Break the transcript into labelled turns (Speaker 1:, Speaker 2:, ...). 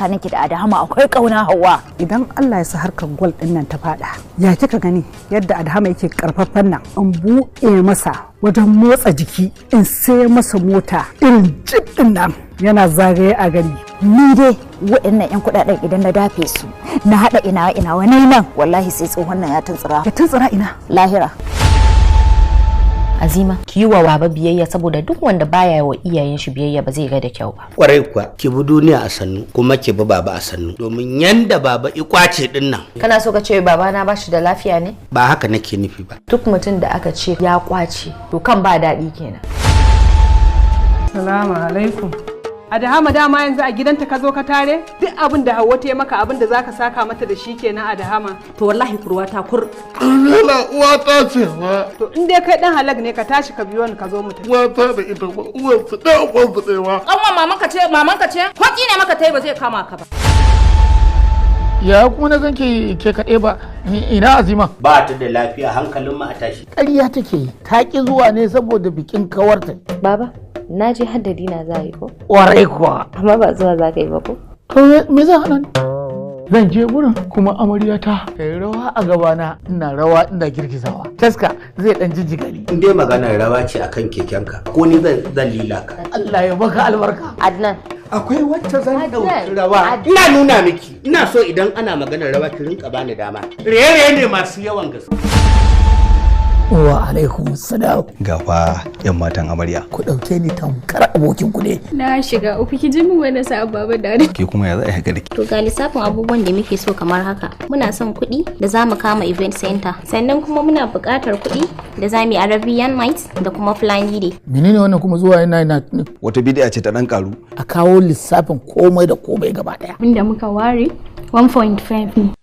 Speaker 1: tsakaninki da Adahama akwai kauna Hauwa.
Speaker 2: Idan Allah ya sa harkar gwal din nan ta fada, ya kika gani yadda Adahama yake karfafan nan, in buɗe masa wajen motsa jiki, in sai masa mota irin jeep din nan yana zagaye a gari.
Speaker 1: Ni dai waɗannan 'yan kuɗaɗen idan na dafe su, na haɗa ina ina wani nan, wallahi sai tsohon nan ya tuntsura.
Speaker 2: Ya tuntsura ina?
Speaker 1: Lahira.
Speaker 3: Azima, ki yi wa baba biyayya, saboda duk wanda baya wa iyayen shi biyayya ba zai ga da kyau ba.
Speaker 4: Kwarai kuwa, ki bi duniya a sannu kuma ki bi baba a sannu, domin yanda baba i kwace din nan.
Speaker 3: Kana so ka ce baba na bashi da lafiya ne?
Speaker 4: Ba haka nake nufi ba.
Speaker 3: Duk mutum da aka ce ya kwace, to kan ba daɗi kenan.
Speaker 5: Salamu alaikum. Adahama, dama yanzu a gidanta ka zo ka tare? Duk abin da Hauwa ta yi maka, abin da zaka saka mata da shi kenan, Adahama.
Speaker 6: To wallahi kurwa ta kur.
Speaker 7: Kamila uwata ce ba.
Speaker 5: To in dai kai dan halak ne, ka tashi ka biyo ni ka zo mu tafi.
Speaker 7: Uwata da ita ba uwar su ɗaya uwan su ɗaya ba.
Speaker 6: Kanwan mamanka ce, mamanka ce? Ko ne maka tai ba zai kama ka ba.
Speaker 7: Ya kuma na ganke ke kaɗai ba, ina Azima?
Speaker 4: Ba ta da lafiya, hankalin mu a tashi.
Speaker 7: Ƙarya take yi, ta ƙi zuwa ne saboda bikin kawarta.
Speaker 3: Baba, na je haddadi na za yi ko?
Speaker 7: Ƙwarai kuwa.
Speaker 3: Amma ba zuwa za ka yi ba ko?
Speaker 7: To me zan hana ni? Zan je gurin kuma amaryata ta yi rawa a gabana, ina rawa ina girgizawa. Taska zai ɗan jijjiga ni.
Speaker 4: In dai maganar rawa ce akan kekenka, ko ni zan lila ka.
Speaker 7: Allah ya baka albarka.
Speaker 3: Adnan.
Speaker 4: Akwai wacce zan ɗauki rawa. Ina nuna miki, ina so idan ana maganar rawa ki rinka bani dama. Raye-raye ne masu yawan gaske.
Speaker 7: Wa alaikum salam.
Speaker 8: Ga fa yan matan amarya.
Speaker 7: Ku ɗauke ni tamkar abokin ku ne.
Speaker 9: Na shiga uku, ki ji min wani sa baba da
Speaker 8: Ke kuma ya za a yi haka da ke?
Speaker 10: To ga lissafin abubuwan da muke so kamar haka. Muna son kuɗi da za mu kama event center. Sannan kuma muna buƙatar kuɗi da za mu yi Arabian Nights da kuma Fulani Day.
Speaker 7: Menene wannan kuma zuwa yana
Speaker 8: Wata bidi'a ce ta dan karu.
Speaker 7: A kawo lissafin komai da komai gaba ɗaya.
Speaker 9: Abinda muka ware 1.5 ne.